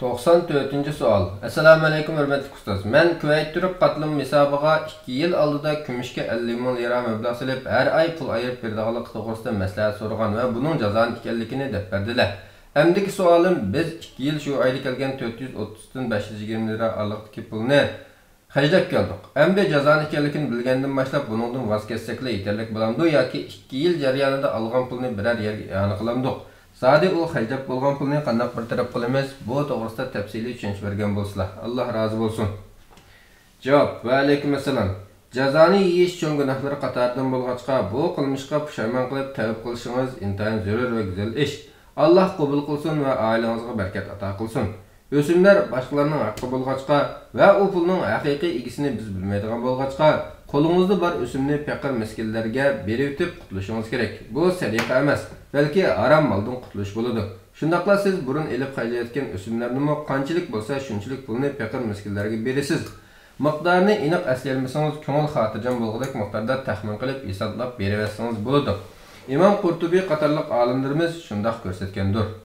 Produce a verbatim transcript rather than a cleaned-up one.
توقسان تۆتىنچى سوئال. ئەسسالامۇئەلەيكۇم، ھۆرمەتلىك ئۇستاز. مەن كۇۋەيت تۈرك قاتلىمام ھېسابىغا ئىككى يىل ئالدىدا كۈمۈشكە ئەللىك مىڭ لىرا مەبلەغ سېلىپ، ھەر ئاي پۇل ئايرىپ بېرىدىغانلىقى توغرىسىدا مەسلىھەت سورىغان ۋە بۇنىڭ جازانە ئىكەنلىكىنى دەپ بەردىلە. ئەمدىكى سوئالىم، بىز ئىككى يىل شۇ ئايدا كەلگەن تۆت يۈز ئوتتۇزدىن بەش يۈز يىگىرمە لىرا ئارىلىقتىكى پۇلنى خەجلەپ كەلدۇق. ئەمدى جازانە ئىكەنلىكىنى بىلگەندىن باشلاپ بۇنىڭدىن ۋاز كەچسەكلا يېتەرلىك بولامدۇ ياكى ئىككى يىل جەريانىدا ئالغان پۇلنى بىرەر يەرگە ئىئانە قىلامدۇق؟ زادى ئۇ خەجلەپ بولغان پۇلنى قانداق بىر تەرەپ قىلىمىز؟ بۇ توغرىسىدا تەپسىلىي چۈشەنچە بەرگەن بولسىلا. ئاللا رازى بولسۇن. جاۋاب. ۋەئەلەيكۇم ئەسسالام. جازانى يېيىش چوڭ گۇناھلار قاتارىدىن بولغاچقا، بۇ قىلمىشقا پۇشايمان قىلىپ تەۋبە قىلىشىڭىز ئىنتايىن زۆرۈر ۋە گۈزەل ئىش. ئاللا قوبۇل قىلسۇن ۋە ئائىلىڭىزغا بەرىكەت ئاتا قىلسۇن. ئۆسۈملەر باشقىلارنىڭ ھەققى بولغاچقا ۋە ئۇ پۇلنىڭ ھەقىقىي ئىگىسىنى بىز بىلمەيدىغان بولغاچقا، قولىڭىزدا بار ئۆسۈمنى پېقىر مىسكىنلەرگە بېرىۋېتىپ قۇتۇلۇشىڭىز كېرەك. بۇ سەدىقە ئەمەس، بەلكى ھارام مالدىن قۇتۇلۇش بولىدۇ. شۇنداقلا سىز بۇرۇن ئېلىپ خەجلەيۋەتكەن ئۆسۈملەرنىمۇ قانچىلىك بولسا شۇنچىلىك پۇلنى پېقىر مىسكىنلەرگە بېرىسىز. مىقدارىنى ئېنىق ئەسلىيەلمىسىڭىز، كۆڭۈل خاتىرجەم بولغۇدەك مىقداردا تەخمىن قىلىپ ھېسابلاپ بېرىۋەتسىڭىز بولىدۇ. ئىمام قۇرتۇبى قاتارلىق ئالىملىرىمىز شۇنداق كۆرسەتكەندۇر.